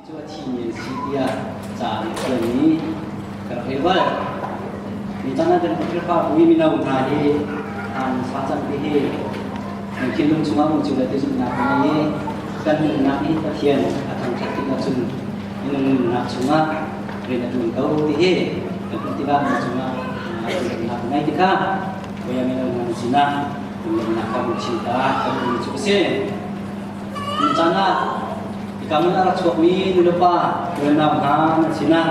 Cu a thimi an si tiah ca an ṭial i ka rak rel bal. Mi caan ah kan Khrihfabu i mino hna hi an facang ti hi nan thinlung chungah um cio le ti zumhnak ka ngei i kan nunnak hi Pathian a thangṭhat tik ahcun minung nunnak chungah rian a ṭuan ko ti hi kan hmuh tikah nan cungah zumhnak ka ngei tikah Bawipa mino hna nan sinah lunglawmhnak kha hun chim ta kan duhmi cu a si. Ni caan ah hika hmun a rak chuakmi nulepa unau hna nan sinah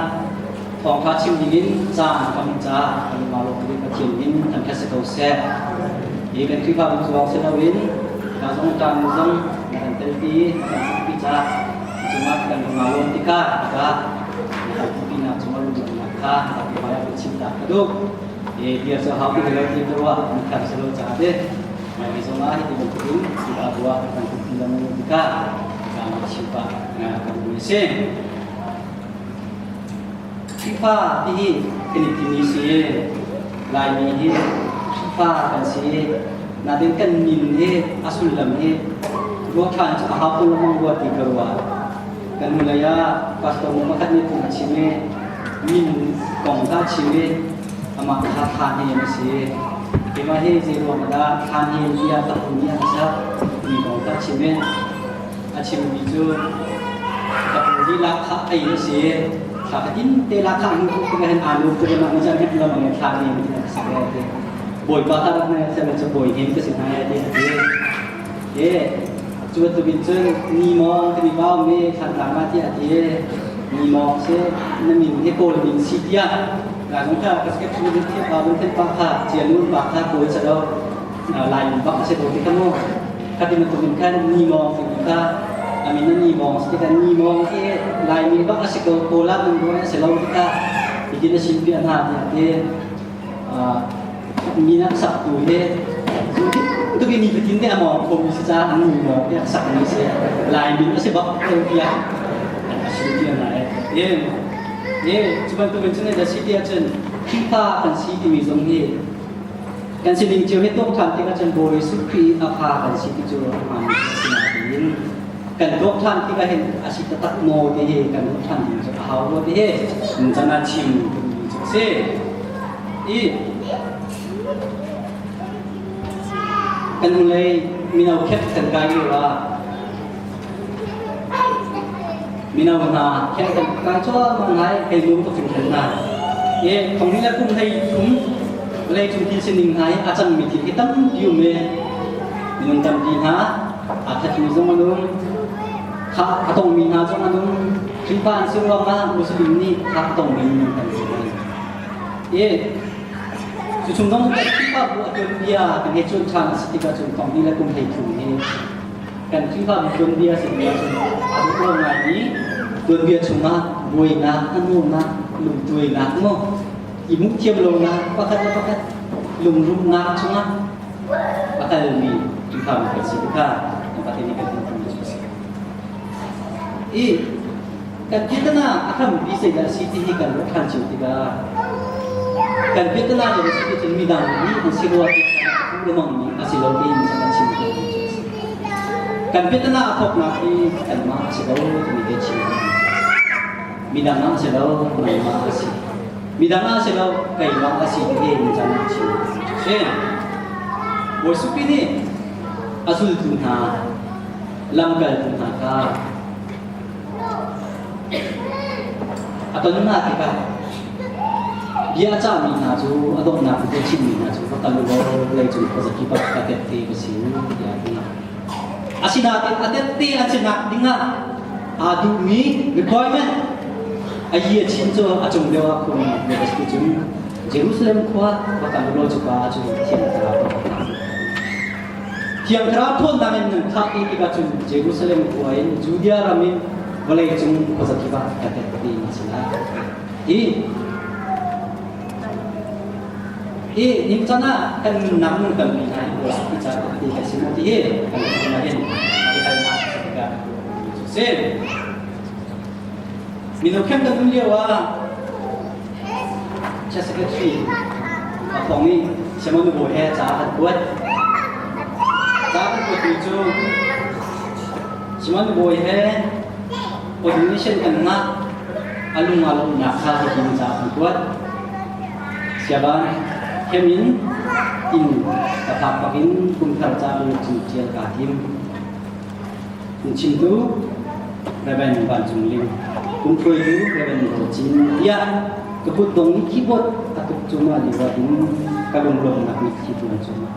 thawngṭha chim dingin caan kan hmuh caah kan i lawm tuk i Pathian min thangṭhat si ko seh. Hi kan Khrihfabu lawng si loin hika zong ṭang zong na kan telpi na kan pumpi caah cungah kan lung aa lawm tikah hika na kan pumpinak cungah lunglawmhnak kha ka hmai ah chim ta ka duh. Bia cu hau ti lo ti ka ruah mitthlam si lo caah te hmailei zongah hiti bantukin Khrihfabu ah kan pumpi lengmang tikah tlang chim pah ka duhmi a si. Khrihfa ti hi kan i timi si Laimi hi Khrihfa kan si nain kan min hi a sullam hi ruah ṭhan cu a hau ko lengmang rua ti ka ruah. Kan hnulei ah pastor pakhat nih phung a chim i min kong kha a chim i amah kha thlan hen a si. Keimah hi zei ruang dah thlan hen tiah ka pu nih a ka sak mi kong kha a chim i a chimmi cu ka pu hi lahkhah ei a si. Thla fatin te lahkhah hnu tuk hin aa nuam tuk i mah ni caan hin lam ang thlan hen ti a sak e ti. Bawipa kha rak na sel cu bawi hen ka si hna e ti a ti. E cu bantukin cun ni mawng timi pa um i Thlantlang ah tiah a ti. Ni mawng si na min hi Kawl min si tiah la zong kha ka skep chung in thiam pa bun then pa kha cianun pa kha kawl sa lo lai min bak a si ko ti kha mu kha ti bantukin khan ni mawng timi kha a min na ni mawng si tikah ni mawng hi lai min bak a si ko kawl ah nan ruai a si lo tikah hitin a sim piah hna tiah a ti. Mi nak sak tu hi tu ki ni fatin te among khomi si ca an ni mo te sak mi si lai min a si bak ko tiah an a si ti na e e cu bantuk in cun da si ti ahcun Khrihfa kan si timi zong hi kan sining cio hi tuak ṭhan tikah cun Bawi Jesuh Khrih a fa kan si ti cu a hmaan si nain kan tuak ṭhan tikah hin a si taktak maw ti hi kan ruah ṭhan ding cu a hau rua ti hi chan ah chim duhmi cu a si. I kan hnulei mino khet kan kai lio ah mino hna khet kan kai cuahmah ngai hei nu tuk hringhran hna. E thong ni le kum hei thum vawlei cung thil sining hna hi a cangmi thil hi tampi um e minung tampi hna a thatmi zong an um kha a tongmi hna zong an um Khrihfa an si ruangah Muslim nih kha a tongmi minung kan si e cu chung zong kan Khrihfabu a tuanbia kan he chun ṭhan a si tikah cun thong ni le kum 13 hi kan Khrihfabu tuanbia si tikah cun a duh ngaimi tuanbia chungah buainak hnahnawhnak lungtuainak maw i hmuh thiam lonak pakhat le pakhat lungrumnak chungah a kalmi Khrihfabu kan si tikah kan Pathian nih kan hmuh cu a si. I kan piatana a hrampi zeidah a si ti hi kan ruah ṭhan cio tikah kan piatana le a si ti cun midang nih an si rua ti lemangmi a si lo tiin kan chim cu a si. Kan piatana a thawknak hi kanmah a si lo timi te chim midang ah a si lo nangmah a si. Midang ah a si lo keimah a si ti hi nicaan ah chim si. Bawi Supi nih a zultu hna lamkaltu hna kha a ton hna tikah bia a cahmi hna cu a donghnak bia chimmi hna cu va kal u law vawleicung khuazakip ah ka tette ka si u tiah a ti. Asinain a tette a sinak dingah aa duhmi requirement a yi a chin cu a cung deuh ah khum le cun Jerusalem khua va kal u law cuka ah cun Thiang Thlarau ka Thiang Thlarau ṭhawnnak in nan thah ti tikah cun Jerusalem khua in Judea ram in vawleicung khuazakip ah ka tet ti na si lai. Hi hi nimchan ah kan nunnak nun tampi hna hi worship ti ca ti kan si maw ti hi kan lung hin i halnak a si tikah cu si. Mino khem kan um lio ah Church Secretary a thawng i Simon Nubu he ca kan kuat. Ca kan kuatmi cu Simon Nubu he Ordination kan ngah a lung aa lawmhnak kha hitin ca kan kuat. Siaban hem in inn ka phak bak in kumthar ca lungcung ṭial kaa tim. Phungchimtu Reverend Van Cung Ling, kumhruaitu Reverend Ro Cin tiah ka kutdong nih keyboard a tuk cungah lio in ka lunglawmhnak mitthli tuan cungah.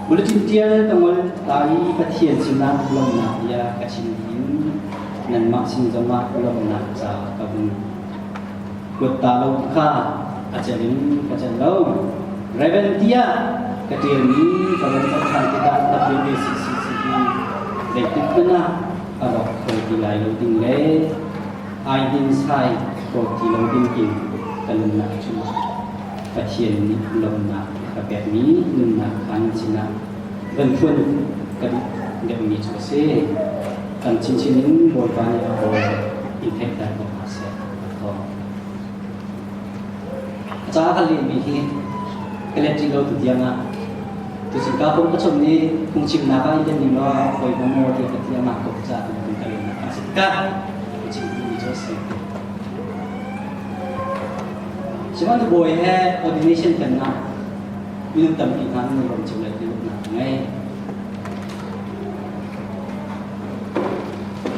Bulletin ṭial ka ngol ta i Pathian sinah lawmhnak bia ka chim in nanmah sin zongah lawmhnak ca ka vun kuat ta lo ti kha a cel in ka cel lo. Reverend tiah ka ṭialmi ka van zoh ṭhan tikah WACCC hi zeitik hmanh ah a rawk kho ti lai lo ding le ai hnin sai kho ti lo ding in ka nunnak cu Pathian nih lawmhnak a ka pekmi nunnak kha nan sinah van phuan ka duh deuhmi cu a si. Kan chinchin in Bawipa nih a aw in theihter ko hna seh. A ca ka lehmi hi ka let rih lo tu tiang ah tucun ka pum ka chom nih phungchimnak ah i let ning law hawi ko maw tiah ka ti amah ko ca tu ka lehnak a si tikah ka chim duhmi cu a si. Sihmanhsehlaw bawi he ordination kan ngah minung tampi hna nan i lawm cio lai ti ruahnak ka ngei.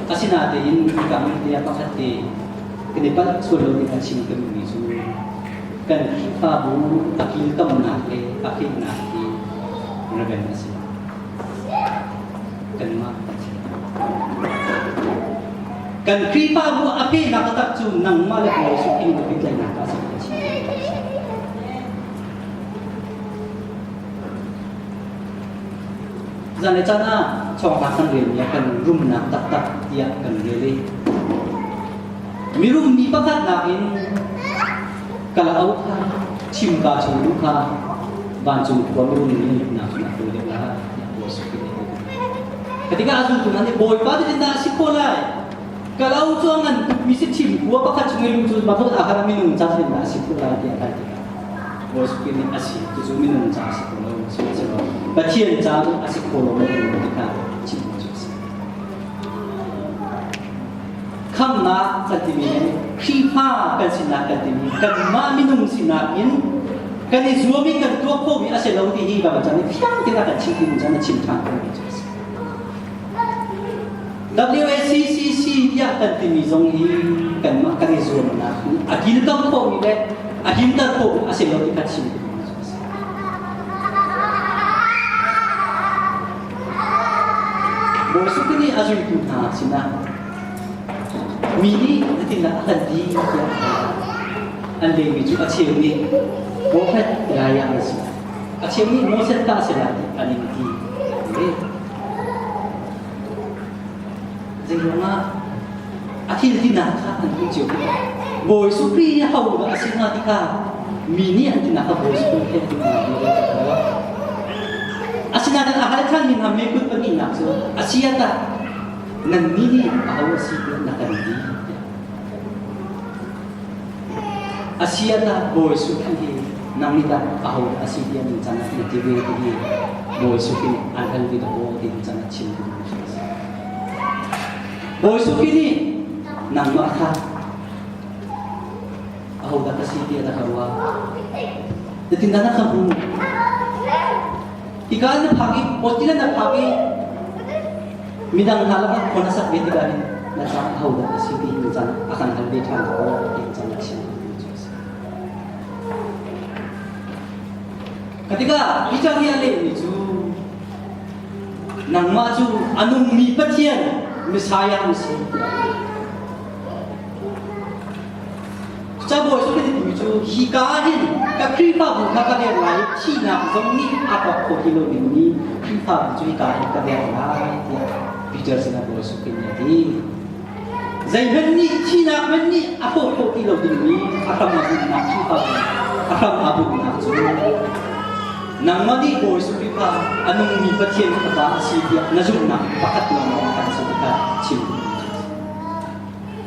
Asinain hika hmun te ah pakhat te kan i palh sual lo ding a chim ka duhmi cu kan Khrihfabu a kilkamnak le a fehnak hi reverend a si. Kanmah kan si. Kan Khrihfabu a fehnak taktak cu nangmah le Bawi Jesuh in pehtlaihnak ah a si ka chim. Zan le caan ah chawngha kan relmi ah kan rumnak taktak tiah kan rel i mirum mi pakhat nakin kalauk kha chimka chung lu kha vancung khua mirum mi nak in a kawl deuh lai tiah Bawi Jesuh Khrih nih a ti. Ketika a zultu hna nih Bawipa cu tindah a si khawh lai? Kalau cu a ngan tukmi si thim khua pakhat chung i lu cu bantuk ah minung ca tindah a si khawh lai tiah kai tikah Bawi Jesuh Khrih nih a si cucu minung ca a si kho lo sihmanhsehlaw Pathian ca a si kho lo lo ti kha chim cu a si. Khamhnak kan timi hi Khrihfa kan sinak kan timi kanmah minung sinak in kan i zuam i kan tuah khawhmi a si lo ti hi Baibal caan nih fiang tein a kan chimh ti caan a chim ṭhan ko cu a si. WACCC tiah kan timi zong hi kanmah kan i zuamnak a kilkam khawhmi le a himter khawhmi a si lo ti kha chim cu a si. Bawi Suk nih a zultu hna sinah mi nih zeitindah a kan ti tiah an lehmi cu a cheu nih profet Elijah an si. A cheu nih Moses ta a si lai ti an in ti. Zei ruangah a thil tinak kha an hmuh cio tikah Bawi Sukri ho dah a si hnga ti kha mi nih an tinak kha Bawi Sukri he ti hna ti le Asinain a hal ṭhanmi hna mekut pahnihnak cu a si ah tah nannih nih aho a si tiah na kan ti a si ah tah Bawi Sukri hi nang nih tah aho a si tiah ning cang na ti ve ti hi Bawi Sukri nih an hal ti dah ti ning cang a chim ti Bawi Sukri nih nangmah kha ahodah ka si tiah na ka ruah Zeitindah na ka hmuh? Hika na phak i Australia na phak i midang hna lakah khua na sak ve tikah hin na caah ahodah a si ti hin caan a kan hal ve ṭhan ko ti caan a chim cu a si. Ketika Peter nih a lehmi cu nangmah cu a nungmi Pathian Messiah na si tiah Cabawi cu ka timi cu hika ah hin ka Khrihfabu kha ka der lai i thihnak zong nih a pok kho ti lo dingmi Khrihfabu cu hika hin ka der lai tiah Peter sinah Bawi Jesuh Khrih nih a ti. Zeihmanh nih thihnak hmanh nih a hrawh khawh ti lo dingmi a hram a bunhnak Khrihfabu a hram a bunhnak cu nangmah nih Bawi Jesuh Khrih kha a nungmi Pathian fapa a si tiah na zumhnak pakhat lawng kan si kha chim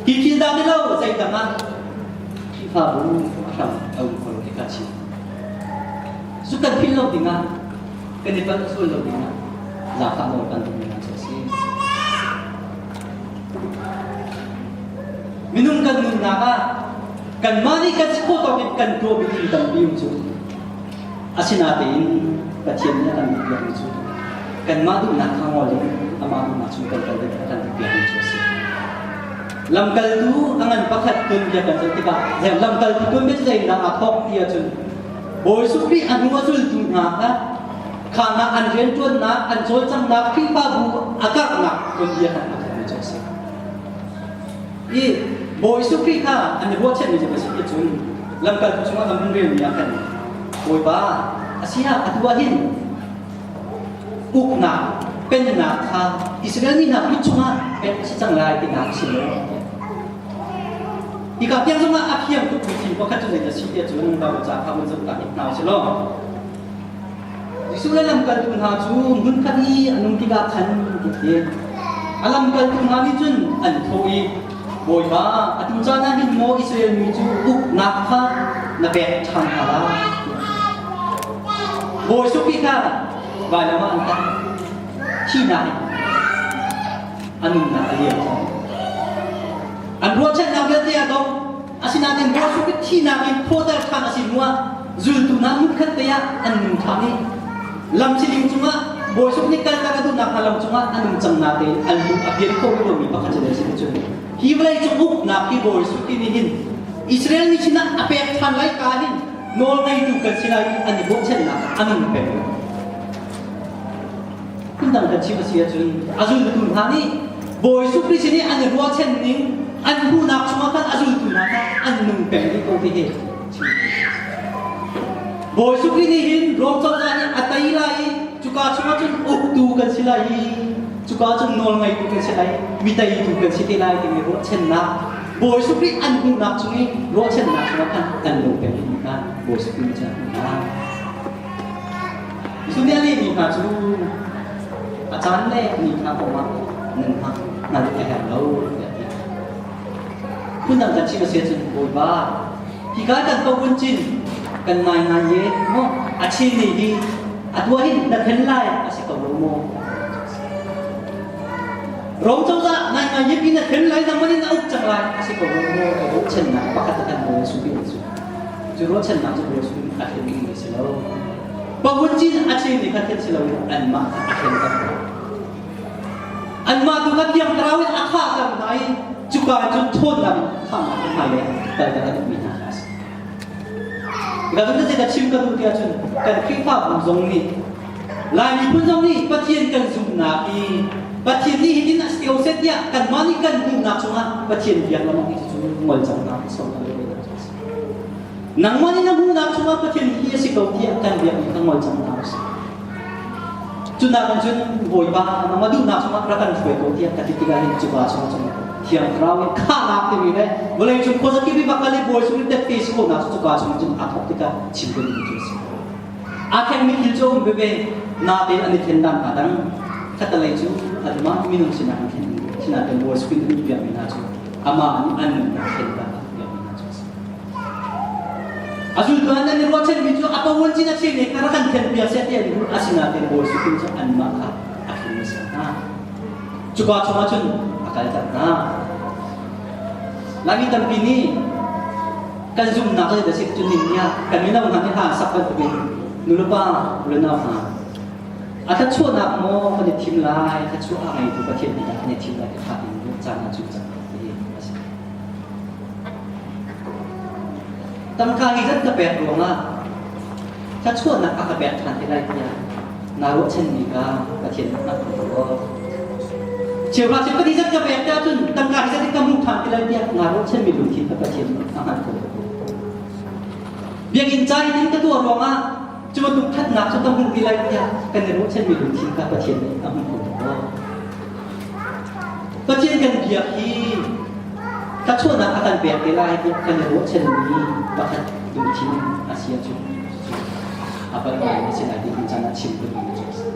Hi thil dah ti lo zeidang ah Khrihfabu a hram a um kho lo ti kha chim. Cu kan philh lo dingah kan i palh sual lo dingah zaangfah nawl kan duhmi hna cu a si. Minung kan nunnak ah kanmah nih kan si khawh tawk in kan tuahmi thil tampi um cu. Asinain Pathian nih a kan duhpiakmi cu kanmah duhnak kha ngol in amah duhnak chung kan kal ding a kan duhpiakmi cu a si. Lamkaltu a ngan pakhat tuanbia kan zoh tikah lamkaltu tuanbia cu zeitindah aa thawk ti ahcun Bawi Jesuh Khrih a hnu a zultu hna kha khangah an rianṭuannak, an cawlcanghnak, Khrihfabu a karhnak tuanbia khan a thawkmi cu a si. I Bawi Jesuh Khrih kha an i ruahchanmi cu a si ti cun lamkaltu chungah kan hun relmi ah khan Bawipa a si ah atu ah hin uknak pennak kha Israel mi hna kut chungah pek a si cang lai tinak a si maw? Hika tiang zongah a fiang tukmi thil pakhat cu zei a si tiah cun Bible ca kha vun zoh ta hnik hna usih law Jesuh le lamkaltu hna cu hmunkhat i an um tikah khan ti a lamkaltu hna nih cun an thawh i Bawipa atu caan ah hin maw Israel mi cu uknak kha na pek ṭhan hna lai? Bawi Supi kha vailam ah an tah thihnak in a nunnak a liam cang. An ruahchannak vialte a dong. Asinain Bawi Supi thihnak in thawter ṭhan a si hnuah zultu hna hmunkhat te ah an nung ṭhan i lam siling cungah Bawi Sup nih kaltak a duhnak hna lam cungah a nung cang natein an lung a pian kho rih lomi pakhat cu si cun hi vawlei cung uknak hi Bawi Sup nih hin Israel mi sinah a pek ṭhan lai ka hin nawl ngeitu kan si lai i an i bochannak a nung peng. Phundang kan chim a si ahcun a zultu hna nih Bawi Jesuh Khrist nih an i ruahchan ning an hmuhnak chungah khan a zultu hna kha an nung peng rih ko ti hi chim. Bawi Jesuh Khrist nih hin Rom cozah nih a tei lai i cuka chungah cun uktu kan si lai i cuka cun nawl ngeitu kan si lai mi teitu kan si te lai timi ruahchannak Bawi Jesuh Khrist an hmuhnak chung i ruahchannak chungah khan an nung peng rih kha Bawi Jesuh Khrist nih cun a hmuh hna. Jesuh nih a lehmi hna cu a caan le ni hna kongah nan hngalh a herh lo tiah a ti. Phundang kan chim a si ahcun Bawipa, hika kan pawun cin kan ngai ngai ye maw a chin ni hi a tuah hin na then lai a si ko lo maw? Rom cozah ngai ngai ye pi na then lai nangman in a uk cang lai a si ko lo maw? Ka ruahchannak pakhat a kan maw su ti cu. Cu ruahchannak cu Bawi sung a thlen dingmi a si lo. Pawun cin a chin nih kha thlen si loin anmah kha a thlen hna. Anmah tu kha Thiang Thlarau in a khahter hna i cuka cun ṭhawnnak in khamhnak a hmailei ah kalter a duhmi hna kha a si. Hika cun ka chim ka duh tiah cun kan Khrihfabu zong nih Lai miphun zong nih Pathian kan zumhnak hi Pathian nih hitin a si ko seh tiah kanmah nih kan hmuhnak chungah Pathian biak lengmang hi cu ngol cang hna sawm Nangmah nih na hmuhnak chungah Pathian hi a si ko tiah kan biakmi kha ngol cang hna usih. Cu nak cun Bawipa nangmah duhnak chungah rak kan hruai ko tiah ka ti tikah hin cuka chungah cun Thiang Thlarau in khahnak timi le vawleicung khuazakip i va kal i Bawi sung in tette si khawhnak cu cuka chungah cun aa thawk tikah chim ka duhmi cu a si. Aa thlengmi thil cu a um veve natein an i thlen dan aa dang. Khattalei cu anmah minung sinak in thlen sinain Bawi sung in an i biakmi hna cu amah nih an nunnak thlen dan a biakmi hna cu a si. A zultu an i ruahchanmi cu a pawun cin a chin i rak kan thlenpiak seh ti an duh. Asinain Bawi Jesuh cu anmah kha a thlen hmasa hna. Cuka chungah cun a kalter hna. Laimi tampi nih kan zumhnak le da cun nin nih kan mino hna nih hla sak bantukin nulepa ulenau hna a thluachuahnak maw kan i thim lai thluachuah a ngeitu Pathian nih dah kan i thim lai ti ṭha tein caan ah cu cang ti a si. Tangka hi zat ka pek ruangah thluachuahnak a ka pek ṭhan te lai tiah naa ruahchanmi kha Pathian nih a hmu lo. Cheuhra cheukhat hi zat ka pek tiah cun tangka hi zat in ka hmuh ṭhan te lai tiah naa ruahchanmi lungthin kha Pathian nih a hngalh ko. Biakinn ca in ka tuah ruangah cu bantuk ṭhatnak cu ka hmuh ti lai tiah kan i ruahchanmi lungthin kha Pathian nih a hmu kho lo. Pathian kan biak hi thluachuahnak a kan pek te lai tiah kan i ruahchanmi pakhat lungthin a si ahcun a palh ngai a si lai ti caan ah chim ka duhmi cu a si.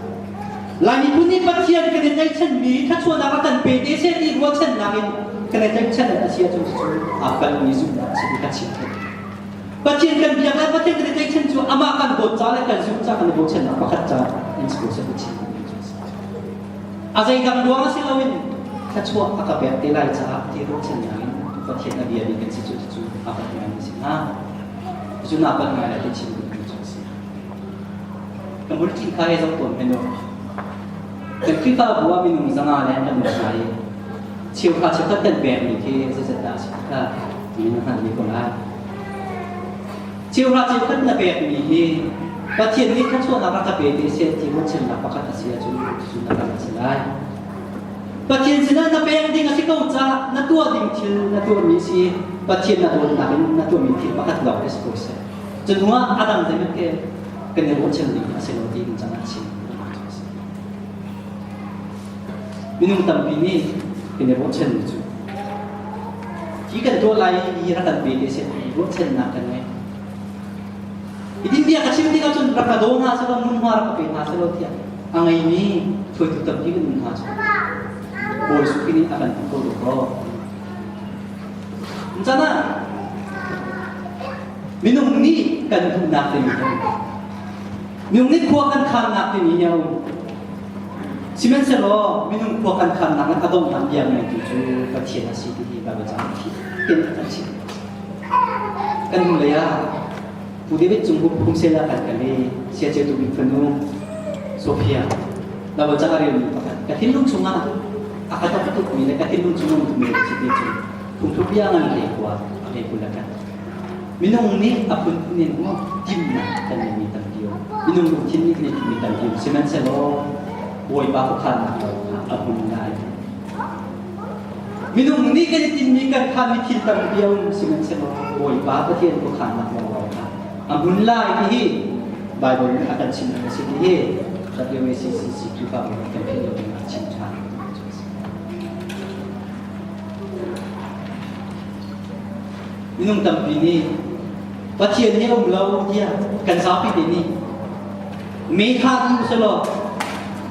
Lai miphun nih Pathian kan i tlaihchanmi thluachuahnak a kan pe te seh ti ruahchannak in kan i tlaihchan a si ahcun cucu a palhmi zumhnak a si ti ka chim ka duh. Pathian kan biak le Pathian kan i tlaihchan cu amah kan dawt ca le kan zumh ca kan i bochannak pakhat ca in si ko seh ti chim duhmi cu a si. A zeidang ruang a si loin. thluachuah a ka pek te lai caah ti ruahchannak in Pathian a biami kan si cu cucu a palh ngaimi a si hnga. Cucu naa palh ngai lai ti chim duhmi cu a si. Kan bulletin kha hi zoh tawn hmanh u. Kan Khrihfabu ah minung 500 leng kan um hna i cheuhra cheukhat kan pekmi khi zeizat dah a si kha min na hngalh ko lai. Cheuhra cheukhat na pekmi hi Pathian nih thluachuahnak rak ka pe te seh ti ruahchannak pakhat a si ahcun cucu na ram a si lai. Pathian sinah na pek ding a si ko caah na tuah ding thil na tuahmi si Pathian na dawtnak in na tuahmi thil pakhat lawng te si ko seh. Cu hnuah a dang zeihmanh ke kan i ruahchan ding a si lo ti in cang ah chim. Minung tampi nih kan i ruahchanmi cu hi kan tuah lai i rak kan pe te seh ti ruahchannak kan ngei. Hi bia ka chim tikah cun rak ka daw hna selaw hmunhma rak ka pe hna selaw tiah a ngeimi hruaitu tampi kan um hna cu Bawi Jesuh Khrih nih a kan hmuh ko dawh kaw. Chan ah minung nih kan duhnak timi a um. Minung nih khua kan khannak timi hi a um. Sihmanhsehlaw minung khua kan khannak in a donghnak bia ngeitu cu Pathian a si ti hi Baibal caang nih tin a kan chimh. Kan hnulei ah Pu David Cung Hup Phungsel ah kan kal i Siaceu bik fanu Sophia Baibal caang a relmi pakhat ka thinlung chungah a ka tok tukmi le ka thinlung chung a um tukmi a si ti cu phungthluk bia ngan hlei kua a hlei 20 le khat. Minung nih a phunphun in timhnak kan ngeimi tampi um. Minung lungthin nih kan i timhmi tampi um. Sihmanhsehlaw Bawipa khuakhannak lo kha a hmun lai. Minung nih kan i tinhmi kan khanmi thil tampi a um. Sihmanhsehlaw Bawipa Pathian khuakhannak lo kha a hmun lai ti hi Baibal nih a kan chimmi a si ti hi WACCC Khrihfabu nih kan philh lo ding ah chim ṭhan. Minung tampi nih Pathian hi a um lo tiah kan zapi te nih me kha ti usalaw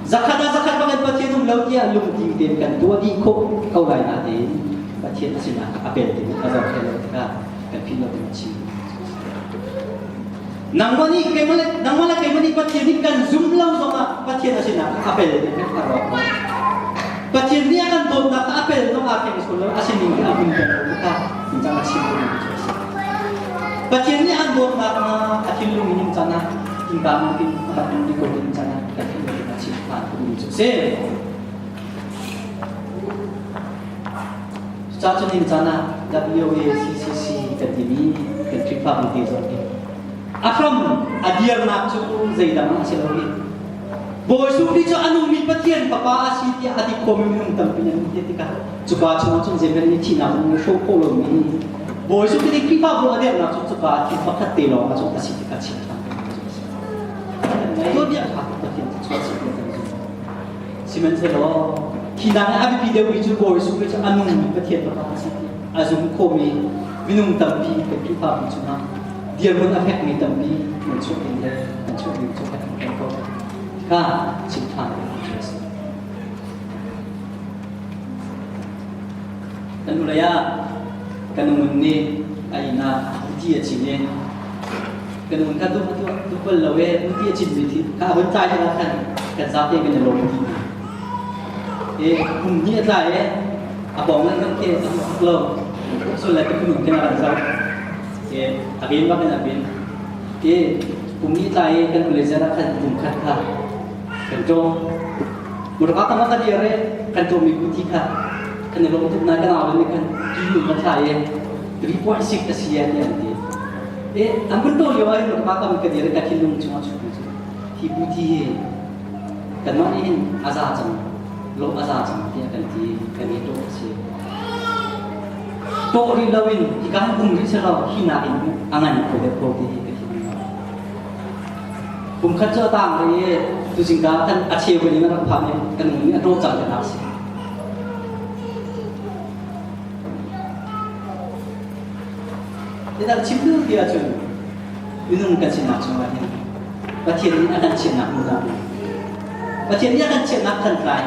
zakhat ah zakhat bangin Pathian um lo tiah lungtim tein kan tuah dih khawh ko lai natein Pathian a sinah a pel ti a zohkhel lo tikah kan philh lo ding a chim. Nangmah nih keimah le nangmah le keimah nih Pathian nih kan zum lo zongah Pathian a sinah a pel ti kan a rawk. Pathian nih a kan dawtnak a pel zong aa thleng sual lo a sining a hun peng lo kha in cang a chim mi cu a si. Pathian nih an dawtnak na a thinlung in cang ah innka mungkin a rak um ko in cang ah kan thinlung in a chim phan mi cu a si. Cucaah cun caan ah WACCC kan timi kan Khrihfabu te zong hi a hram a dirnak cu zeidang a si lo i Bawi Jesuh Khrih cu a nungmi Pathian Fapa a si tiah a ti khomi minung tampi an um ti tikah cuka chungah cun zeihmanh nih thihnak in hrawh khawh lomi Bawi Jesuh Khrih nih Khrihfabu a dirnak cu cuka thil pakhat te lawng ah cun a si tikah chim ṭhan Tuanbia kha Pathian cu chuah si kan zumh. Sihmanhsehlaw khi nak a biapi deuhmi cu Bawi Jesuh Khrih cu a nungmi Pathian Fapa a si ti a zum khawhmi minung tampi kan Khrihfabu chungah dirhmun a fekmi tampi nan chuah ding le nan chuah ding cu kan kan ko kha chim ṭhan cu a si. Kan hnulei ah kan ngun nih a inn ah ti a cin i kan un kha duh duh bal lo e ti a cin mi thi kha hun tlai tikah khan kan zate kan i lawm ti e kum hnih a tlai e a bong nan kan ke a tuk lo so le ka phun kena kan zau e a bin bak in a bin e kum hnih tlai e kan ule zara khan kum khat kha kan to murka tama ka dire kan to mi kuti kha kan i lawm tuk na kan au ni kan ti nu kan thlai e 3.6 a si e ti an ti E an vun to lio ah hin pa kam ka dir ka thinlung chungah chuak cu hi bu thi hi kanmah nih hin a za cang lo a za cang tiah kan ti kan i tawh a si tawh rih loin hika hin um rih selaw hi nakin a ngan kho deuh ko ti hi ka thinlung ah kum khat cu a tang rih i tuzingka kan a cheu kan in a rak phak i kan nung nih a tawh cang tinak a si Zeidah chim duh ti ahcun minung kan sinak chungah hin Pathian nih a kan chiahnak hmun ah Pathian nih a kan chiahnak kan tlai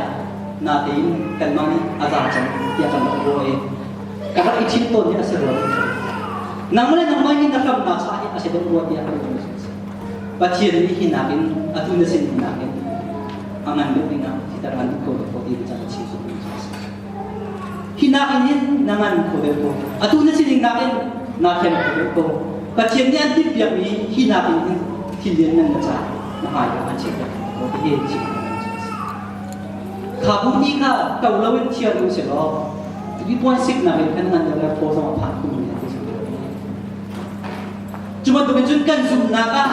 natein kanmah nih a za cang tiah kan rak ruah i ka rak i chim tawn hi a si rua nang le nangmah hi na hramnak sa hi a si deuh rua tiah kan ruah Pathian nih hi nakin atu na sin nakin a ngan deuh dingah hi tar ngan deuh ko ko ti cang chim su a si. Hi nakin hin na ngan kho deuh ko. Atu na sining nakin naa thleng kho deuh ko. Pathian nih an timhpiakmi hi nakin hin thil lianngan na ca na hmai ah an chiahpiak ko ti hi chim Kha bu ni kha to loin thiar u sih law 3.6 nakin kan ngan deuh le phaw zong a phan khun mi ti Cu bantukin cun kan zumhnak ah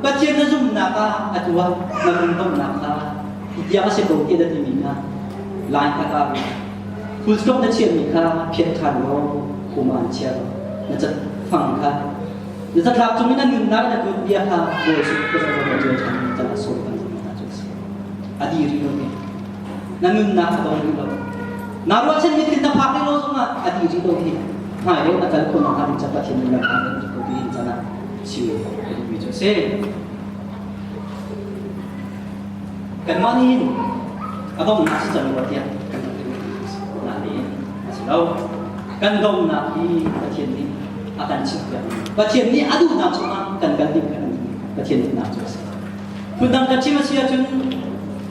Pathian na zumhnak ah atu ah na lungdonghnak kha hi tiang a si ko tiah na timi kha line kha ka full stop na chiahmi kha phiat ṭhan law kum ah an chiah na catfang kha na catlap cung in na nunnak na tuan bia kha bawi sung ka zoh zoh ṭial ṭhan mi cang sawi kan zumh hna cu a si a di rih lo mi na nunnak a dong rih lo na ruahchan mi thil na phak rih lo zongah a di rih lo hi hmai lei na kal khawh nakhnga ding ca Pathian nih lam aan kan ko ti in chan ah chim ka duhmi cu a si. Kanmah nih hin a donghnak si cang rua tiah kan rak ti nain a si lo. Kan donghnak hi Pathian nih a kan chimhpiak. Pathian nih a duhnak chungah kan kal ding kan Pathian duhnak cu a si. Phundang kan chim a si ahcun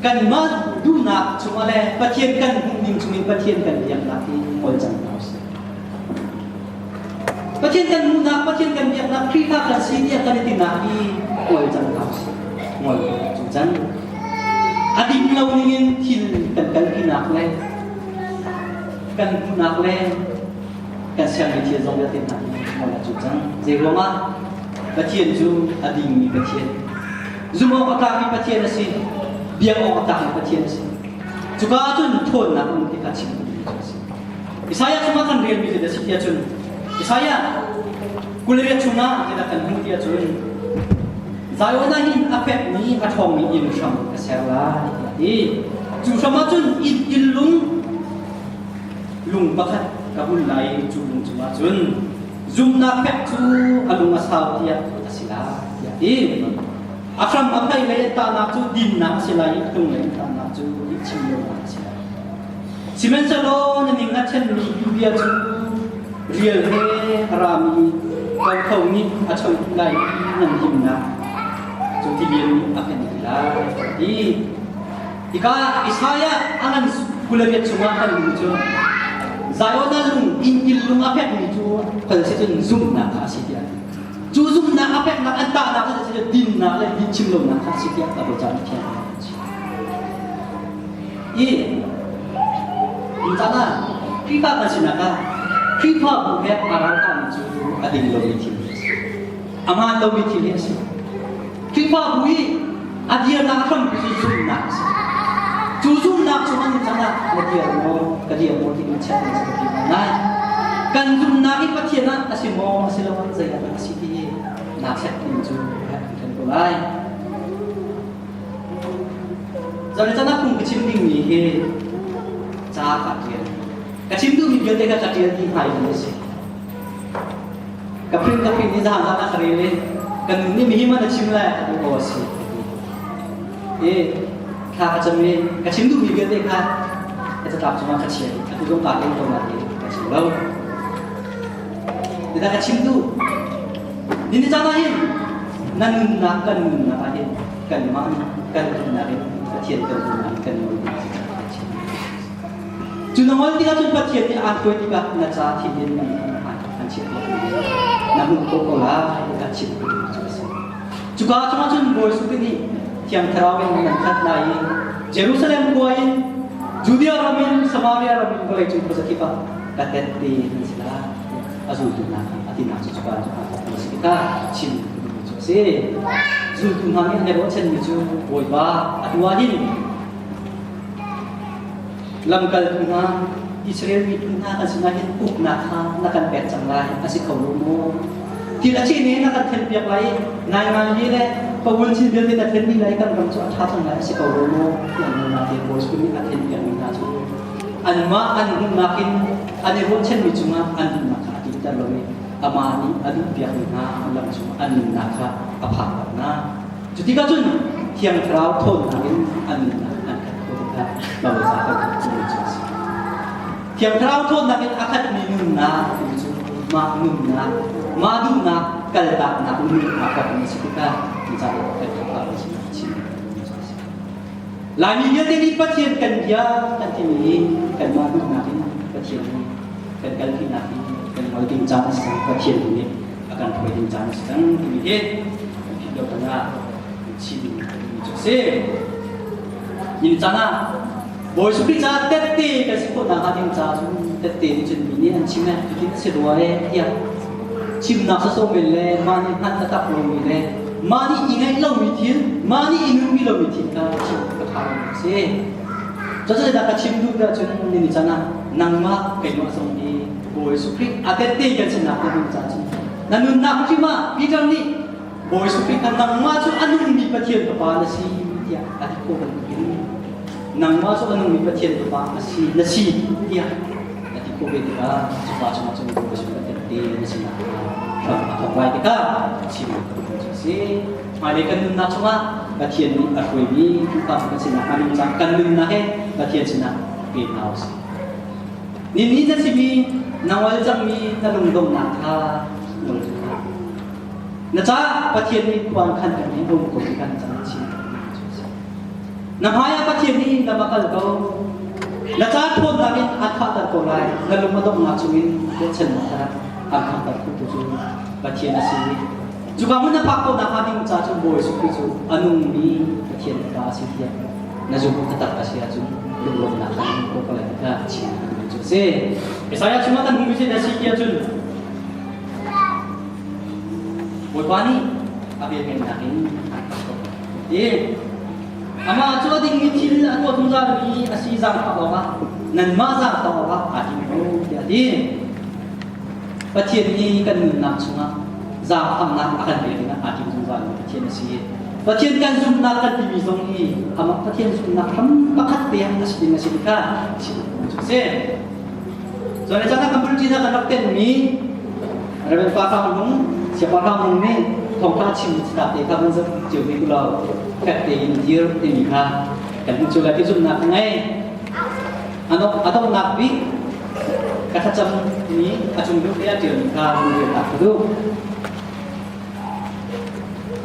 kanmah duhnak chungah le Pathian kan hmuhning chungin Pathian kan biaknak hi ngol cang hna usih. Pathian kan hmuhnak, Pathian kan biaknak, Khrihfa kan si tiah kan i tinak hi ngol cang hna usih. Ngol cu cang. A ding lo ningin thil kan kalpinak le kan hmuhnak le kan sermi thil zong vialte hna hi ngol a cu cang. Zei ruangah Pathian cu a dingmi Pathian, zumh awk a tlakmi Pathian a si, biak awk a tlakmi Pathian a si. Cuka ah cun ṭhawnnak um ti kha chim duhmi cu a si. Isaiah chungah kan relmi cu a si tiah cun Isaiah 28 chungah zeidah kan hmuh tiah cun Zion ah hin a fekmi a ṭhawngmi inn hram ka ser lai tiah a ti. Cu hram ah cun inn lung lung pakhat ka hun lai i cu lung cungah cun zumhnak fek cu a lung a sau tiah a si lai tiah a ti. A hram a phei lei an tahnak cu dinnak a si lai i a tung lei an tahnak cu lihchim lonak a si lai. Sihmanhsehlaw na ning a ṭhenmi hi bia cu rial he a rami kotho nih a choih lai i nan himnak cu tilian nih a kan ti lai a ti. Hika Isaiah a ngan 28 chungah kan hmuh cu Zion ah lung inn inn lung a fekmi cu kan si cun zumhnak kha a si tiah a ti. Cu zumhnak a feknak an tahnak cu si dinnak le chim lonak kha a si tiah Bible ca nih thiang a chim. I caan ah Khrihfa kan sinak ah Khrihfabu he aa ralkahmi cu a ding lomi thil a si. A hmaan lomi thil hi a si. Khrihfabu i a dirnak hrampi cu zumhnak a si. Cu zumhnak cu an cang ah na dir maw, ka dir maw ti in check na si ti ngai. Kan zumhnak hi Pathian ah a si maw, a si lo ah zei ah a si ti hi naa check ding cu kan ko lai. Zan chan ah phung ka chim dingmi hi ca ka ṭial. Ka chim duhmi vialte kha ka ṭial dih hmai a si. Ka print ka print ni zan zan ah ka rel i kan nun nih mihi man a chim lai ka ti aw a si. I thla ka cam i ka chim duhmi vialte kha ka catlap cungah ka chia i atu zong kaa ken ko nain ka chim lo. Zeidah ka chim duh? Ni ni caan ah hin na nunnak kan nunnak ah hin kanmah nih kan nunnak in Pathian kan nunnak in kan ngol ding si chim. Cu na ngol tikah cun Pathian nih aan hruai tikah na ca thil in nan an chim na hmuh khawh ko lai ka chim cu a si. Cuka cungah cun Bawi Jesuh nih Thiang Thlarau in nan khat lai i Jerusalem khua in Judea ram in Samaria ram in vawleicung khuazakip ah ka tette nan si lai a zultu hna kha a tinak cu cuka cu aa thawk a si tikah chim duhmi cu a si. Zultu hna nih an i ruahchanmi cu Bawipa atu ah hin lamkaltu hna Israel miphun hna kan sinah hin uknak kha na kan pek cang lai a si kho lo maw? Thil a chin in na kan thenpiak lai i ngaingai hi le pawul chin vialte na then dih lai kan ram cu a ṭha cang lai a si ko lo maw? Tiah an te Bawi nih a thenpiakmi hna cu anmah an hmuhnak in an i ruahchanmi cungah an nunnak kha a tlinter lo i amah nih a duhpiakmi hna lam cungah an nunnak kha a phakter hna. Cu tikah cun Thiang Thlarau ṭhawnnak in an nunnak an khat kho tikah Bawipa kan khat cu a si. Thiang Thlarau ṭhawnnak in a khatmi nunnak tu cu mah nunnak, mah duhnak kaltaknak nun aa thawkmi a si tikah cucaah kan Khrihfa kan sinak a chim cu a si. Laimi vialte nih Pathian kan bia kan timi hi kanmah duhnak in Pathian nih kan kalpinak hi kan ngol ding caan a si cang. Pathian nih a kan hruai ding caan a si cang timi hi kan philh lo tangah chim mi cu a si. Nin caan ah Bawi Khrih caah tette kan si khawh nakhnga ding caah cun tette nih cun mi nih an chim eh cutin a si rua eh tiah chimnak sawsawh men le mah nih hngalh taktak lomi le mah nih i ngaih lomi thil mah nih i nunpi lomi thil kha chim ka ṭha lomi a si. Cucaah dah ka chim duh tiah cun ni caan ah nangmah keimah zong hi Bawi Khrih a tette kan sinak na ding caah cun na nunnak hrim ah Peter nih Bawi Khrih kha nangmah cu a nungmi Pathian Fapa na si tiah a ti khawh bantukin nangmah cu a nungmi Pathian Fapa a si na si tiah a ti khawh ve tikah cupa cungah cun Bawi Khrih a tette na sinak kha hram a thawk lai tikah chim cu a si. Hmailei kan nunnak chungah Pathian nih a hruaimi Khrihfa kan sinak hnga ding caah kan nunnak he Pathian sinah pe hna u sih. Nini na simi na ngol cangmi na lungdonghnak kha ngol hlah. Na caah Pathian nih khuan khan kan in um ko ti kan cang chim. Na hmaiah Pathian nih lam a kal ko. Na ca ṭhawnnak in a khahter ko lai. Na lung a donghnak chungin ruahchannak kha an khahter khotu cu Pathian a si. Cuka hmun na phak ko nakhnga ding ca cu Bawi Jesuh Khrih cu a nungmi Pathian Fapa a si tiah na zumh taktak a si ahcun lunglawmhnak kha ko ko lai ti kha chim duhmi cu a si. Isaiah chungah kan hmuhmi cu na si tiah cun Bawipa nih a velngeihnak in an kap ko. Ti amah cu a dingmi thil a tuah zungzalmi a si zaangfah awkah nanmah zaangfah awkah aa tim ko tiah a ti. Pathian nih kan nunnak chungah zaangfahnak a kan pek dingah aa tim zungzalmi Pathian a si. Pathian kan zumhnak kan timi zong hi amah Pathian zumhnak hram pakhat te ah a si ding a si kha chim cu a si. Cun le cang kan bulletin ah kan rak tenmi Reverend Pa Hrang Lung, Siapa Hrang Lung nih thawngtha chim tak te kha van zoh cio ve ku law fek tein dir timi kha kan hmuh cio lai ti zumhnak ka ngei. A donghnak bik ka thlacam mi a cung duh te a ṭialmi kha lungrenak ka duh.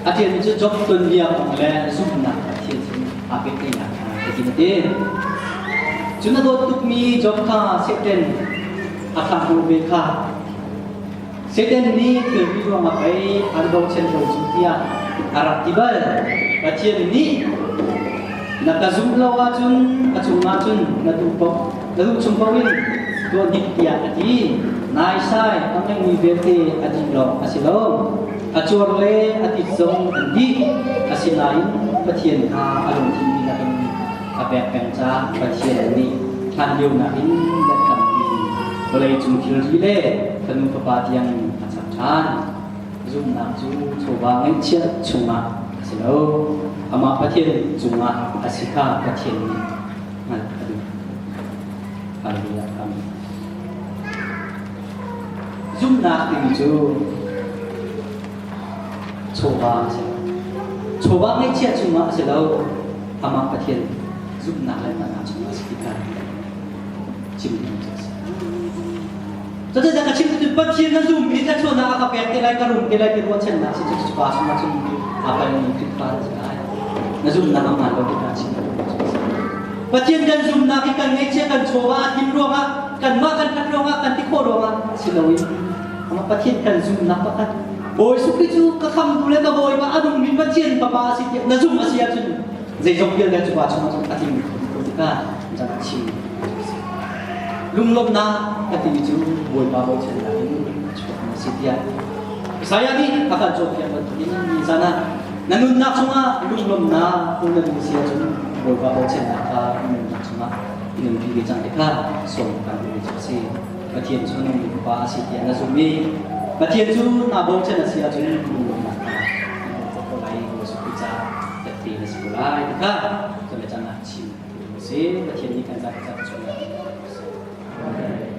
A ṭialmi cu Job tuanbia kong le zumhnak Pathian sin aa pehtlaihnak kha hitin a ti. Cun a dawt tukmi Job kha Satan a thlahhnawh ve kha Satan nih thilri ruangah pei an bochan ko cu tiah a rak ti bal. Pathian nih na ka zumh lo ahcun a cungah cun na duh paoh na duh chung paoh in tuah hnik tiah a ti. Naisai a ngeimi vialte a dih lawng a si lo. A cuar le a tit zong an dih. Asinain Pathian kha a lungthin dihlak in a pek peng caah Pathian nih hlan lio nakin let tampi vawleicung thilri le fanu fapa tiang a chap ṭhan. Zumhnak cu chawva ngeihchiah chungah a si lo. Amah Pathian cungah a si kha Pathian nih hngalh a duh. Hallelujah. Amen. Zumhnak timi cu chawva a si. Chawva ngeihchiah chungah a si lo. Amah Pathian zumhnak le hngalhnak chungah a si ti kha chim ding cu a si. Cucaah ka chim cu Pathian na zum i thluachuahnak a ka pek te lai ka rum te lai ti ruahchannak si cu cu pa chungah cun aa palmi Khrihfa na si lai. Na zumhnak a hmaan lo ti kha chim ding cu a si. Pathian kan zumhnak hi kan ngeihchiah kan chawva a thim ruangah kanmah kan ṭhat ruangah kan ti khawh ruangah si loin amah Pathian kan zumhnak pakhat Bawi Jesuh Khrih cu ka khamtu le ka Bawipa a nungmi Pathian Fapa a si tiah na zumh a si ahcun zeizong vialte cu pa chungah cun a tling ko tikah caan a chim. Lunglawmhnak ka timi cu Bawipa bochannak in a chuakmi a si tiah Isaiah nih a kan cawnpiak bantukin ni zan ah na nunnak chungah lunglawmhnak hmu na duh si ahcun Bawipa bochannak kha na nunnak chungah i nunpi ve cang te kha sawm kan duh cu a si. Pathian cu a nungmi Fapa a si tiah na zumh i Pathian cu naa bochan a si ahcun lunglawmhnak kha na hmuh khawh ko lai i Jesuh Khrih caah tette na si ko lai ti kha cun le cang ah chim a si. Pathian nih kan zapi ca chungah Amen.